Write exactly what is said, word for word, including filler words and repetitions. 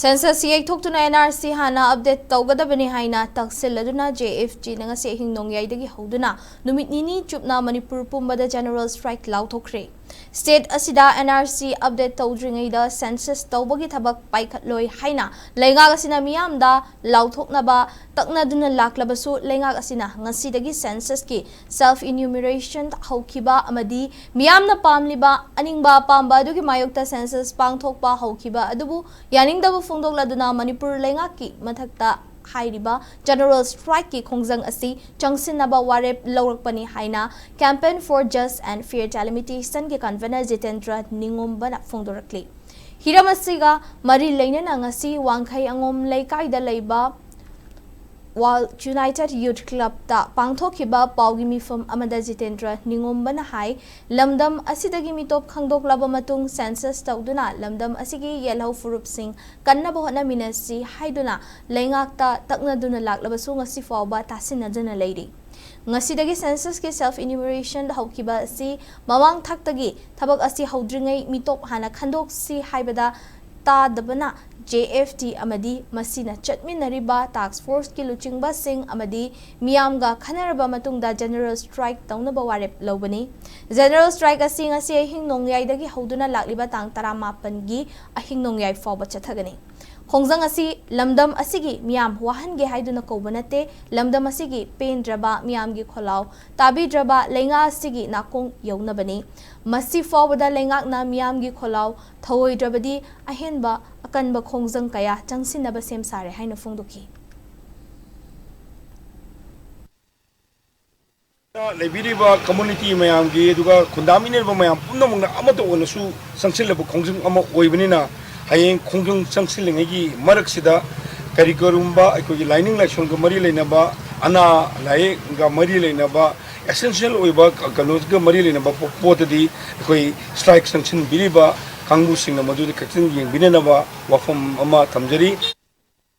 Census ꯌꯩꯊꯣꯛꯇꯨꯅ N R C ꯍꯥꯟꯅ update ꯇꯧꯒꯗꯕꯅꯤ ꯍꯥꯏꯅ ꯇꯛꯁꯤꯜꯂꯗꯨꯅ J F T ꯅ ꯉꯁꯤ ꯑꯍꯤꯡ ꯅꯣꯡꯌꯥꯏꯗꯒꯤ ꯍꯧꯗꯨꯅ ꯅꯨꯃꯤꯠ ꯅꯤꯅꯤ ꯆꯨꯞꯅ ꯃꯅꯤꯄꯨꯔ ꯄꯨꯝꯕꯗ general strike ꯂꯥꯎꯊꯣꯛꯈ꯭ꯔꯦ꯫ State ꯑꯁꯤꯗ N R C update ꯇꯧꯗ꯭ꯔꯤꯉꯩꯗ census ꯇꯧꯕꯒꯤ ꯊꯕꯛ ꯄꯥꯏꯈꯠꯂꯣꯏ ꯍꯥꯏꯅ ꯂꯩꯉꯥꯛ ꯑꯁꯤꯅ ꯃꯤꯌꯥꯝꯗ ꯂꯥꯎꯊꯣꯛꯅꯕ ꯇꯛꯅꯗꯨꯅ ꯂꯥꯛꯂꯕꯁꯨ, ꯂꯩꯉꯥꯛ ꯑꯁꯤꯅ ꯉꯁꯤꯗꯒꯤ census ꯀꯤ self enumeration ꯍꯧꯈꯤꯕ ꯑꯃꯗꯤ ꯃꯤꯌꯥꯝꯅ ꯄꯥꯝꯂꯤꯕ ꯑꯅꯤꯡꯕ ꯑꯄꯥꯝꯕ ꯑꯗꯨꯒꯤ ꯃꯥꯌꯣꯛꯇ census ꯄꯥꯡꯊꯣꯛꯄ ꯍꯧꯈꯤꯕ ꯑꯗꯨꯕꯨ ꯌꯥꯅꯤꯡꯗꯕ ꯐꯣꯡꯗꯣꯛꯂꯗꯨꯅ ꯃꯅꯤꯄꯨꯔ ꯂꯩꯉꯥꯛꯀꯤ ꯃꯊꯛꯇ ꯍꯥꯏꯔꯤꯕ general strike ꯀꯤ ꯈꯣꯡꯖꯪ ꯑꯁꯤ ꯆꯪꯁꯤꯟꯅꯕ ꯋꯥꯔꯦꯞ ꯂꯧꯔꯛꯄꯅꯤ ꯍꯥꯏꯅ Campaign for Just and Fair Delimitation ꯒꯤ convener ꯖꯤꯇꯦꯟꯗ꯭ꯔ ꯅꯤꯉꯣꯝꯕꯅ ꯐꯣꯡꯗꯣꯔꯛꯂꯤ꯫ ꯍꯤꯔꯝ ꯑꯁꯤꯒ ꯃꯔꯤ ꯂꯩꯅꯅ ꯉꯁꯤ ꯋꯥꯡꯈꯩ ꯑꯉꯣꯝ ꯂꯩꯀꯥꯏꯗ ꯂꯩꯕ World United Youth Club ꯇ ꯄꯥꯡꯊꯣꯛꯈꯤꯕ ꯄꯥꯎꯒꯤ ꯃꯤꯐꯝ ꯑꯃꯗ ꯖꯤꯇꯦꯟꯗ꯭ꯔ ꯅꯤꯉꯣꯝꯕꯅ ꯍꯥꯏ, ꯂꯝꯗꯝ ꯑꯁꯤꯗꯒꯤ ꯃꯤꯇꯣꯞ ꯈꯪꯗꯣꯛꯂꯕ ꯃꯇꯨꯡ census ꯇꯧꯗꯨꯅ ꯂꯝꯗꯝ ꯑꯁꯤꯒꯤ ꯌꯦꯜꯍꯧ ꯐꯨꯔꯨꯞꯁꯤꯡ ꯀꯟꯅꯕ ꯍꯣꯠꯅꯃꯤꯟꯅꯁꯤ ꯍꯥꯏꯗꯨꯅ ꯂꯩꯉꯥꯛꯇ ꯇꯛꯅꯗꯨꯅ ꯂꯥꯛꯂꯕꯁꯨ ꯉꯁꯤ ꯐꯥꯎꯕ ꯇꯥꯁꯤꯟꯅꯗꯨꯅ ꯂꯩꯔꯤ꯫ ꯉꯁꯤꯗꯒꯤ census ꯀꯤ self enumeration ꯍꯧꯈꯤꯕ ꯑꯁꯤ ꯃꯃꯥꯡ ꯊꯥꯛꯇꯒꯤ ꯊꯕꯛ ꯑꯁꯤ ꯍꯧꯗ꯭ꯔꯤꯉꯩ ꯃꯤꯇꯣꯞ ꯍꯥꯟꯅ ꯈꯟꯗꯣꯛꯁꯤ ꯍꯥꯏꯕꯗ ꯇꯥꯗꯕꯅ J F T ꯑꯃꯗꯤ ꯃꯁꯤꯅ ꯆꯠꯃꯤꯟꯅꯔꯤꯕ task force ꯀꯤ ꯂꯨꯆꯤꯡꯕꯁꯤꯡ ꯑꯃꯗꯤ ꯃꯤꯌꯥꯝꯒ ꯈꯟꯅꯔꯕ ꯃꯇꯨꯡꯗ general strike ꯇꯧꯅꯕ ꯋꯥꯔꯦꯞ ꯂꯧꯕꯅꯤ꯫ General strike ꯑꯁꯤ ꯉꯁꯤ ꯑꯍꯤꯡ ꯅꯣꯡꯌꯥꯏꯗꯒꯤ ꯍꯧꯗꯨꯅ ꯂꯥꯛꯂꯤꯕ ꯇꯥꯡ ꯇꯔꯥꯃꯥꯄꯟꯒꯤ ꯑꯍꯤꯡ ꯅꯣꯡꯌꯥꯏ ꯐꯥꯎꯕ ꯆꯠꯊꯒꯅꯤ꯫ ꯈꯣꯡꯖꯪ ꯑꯁꯤ ꯂꯝꯗꯝ ꯑꯁꯤꯒꯤ ꯃꯤꯌꯥꯝ ꯋꯥꯍꯟꯒꯦ ꯍꯥꯏꯗꯨꯅ ꯀꯧꯕ ꯅꯠꯇꯦ, ꯂꯝꯗꯝ ꯑꯁꯤꯒꯤ ꯄꯦꯟꯗ꯭ꯔꯕ ꯃꯤꯌꯥꯝꯒꯤ ꯈꯣꯜꯂꯥꯎ ꯇꯥꯕꯤꯗ꯭ꯔꯕ ꯂꯩꯉꯥꯛ ꯑꯁꯤꯒꯤ ꯅꯥꯀꯣꯡ ꯌꯧꯅꯕꯅꯤ꯫ ꯃꯁꯤ ꯐꯥꯎꯕꯗ ꯂꯩꯉꯥꯛꯅ ꯃꯤꯌꯥꯝꯒꯤ ꯈꯣꯜꯂꯥꯎ ꯊꯧꯑꯣꯏꯗ꯭ꯔꯕꯗꯤ ꯑꯍꯦꯟꯕ ꯑꯀꯟꯕ ꯈꯣꯡꯖꯪ ꯀꯌꯥ ꯆꯪꯁꯤꯟꯅꯕ ꯁꯦꯝ ꯁꯥꯔꯦ ꯍꯥꯏꯅ ꯐꯣꯡꯗꯣꯛꯈꯤ꯫ ꯂꯩꯕꯤꯔꯤꯕ community ꯃꯌꯥꯝꯒꯤ, ꯑꯗꯨꯒ ꯈꯨꯟꯗꯥꯃꯤꯟꯅꯔꯤꯕ ꯃꯌꯥꯝ ꯄꯨꯝꯅꯃꯛꯅ ꯑꯃꯠꯇ ꯑꯣꯏꯅꯁꯨ ꯆꯪꯁꯤꯜꯂꯕ ꯈꯣꯡꯖꯪ ꯑꯃ ꯑꯣꯏꯕꯅꯤꯅ, ꯍꯌꯦꯡ ꯈꯣꯡꯖꯪ ꯆꯪꯁꯤꯜꯂꯤꯉꯩꯒꯤ ꯃꯔꯛꯁꯤꯗ ꯀꯔꯤꯒꯨꯝꯕ ꯑꯩꯈꯣꯏꯒꯤ ꯂꯥꯏꯅꯤꯡ ꯂꯥꯏꯁꯣꯟꯒ ꯃꯔꯤ ꯂꯩꯅꯕ, ꯑꯅꯥ ꯂꯥꯏꯌꯦꯡꯒ ꯃꯔꯤ ꯂꯩꯅꯕ, essential ꯑꯣꯏꯕ ꯀꯩꯅꯣꯒ ꯃꯔꯤ ꯂꯩꯅꯕ ꯄꯣ-, ꯄꯣꯠꯇꯗꯤ ꯑꯩꯈꯣꯏ strike ꯆꯪꯁꯤꯟꯕꯤꯔꯤꯕ ꯀꯥꯡꯕꯨꯁꯤꯡꯅ ꯃꯗꯨꯗ ꯈꯛꯇꯪ ꯌꯦꯡꯕꯤꯅꯅꯕ ꯋꯥꯐꯝ ꯑꯃ ꯊꯝꯖꯔꯤ꯫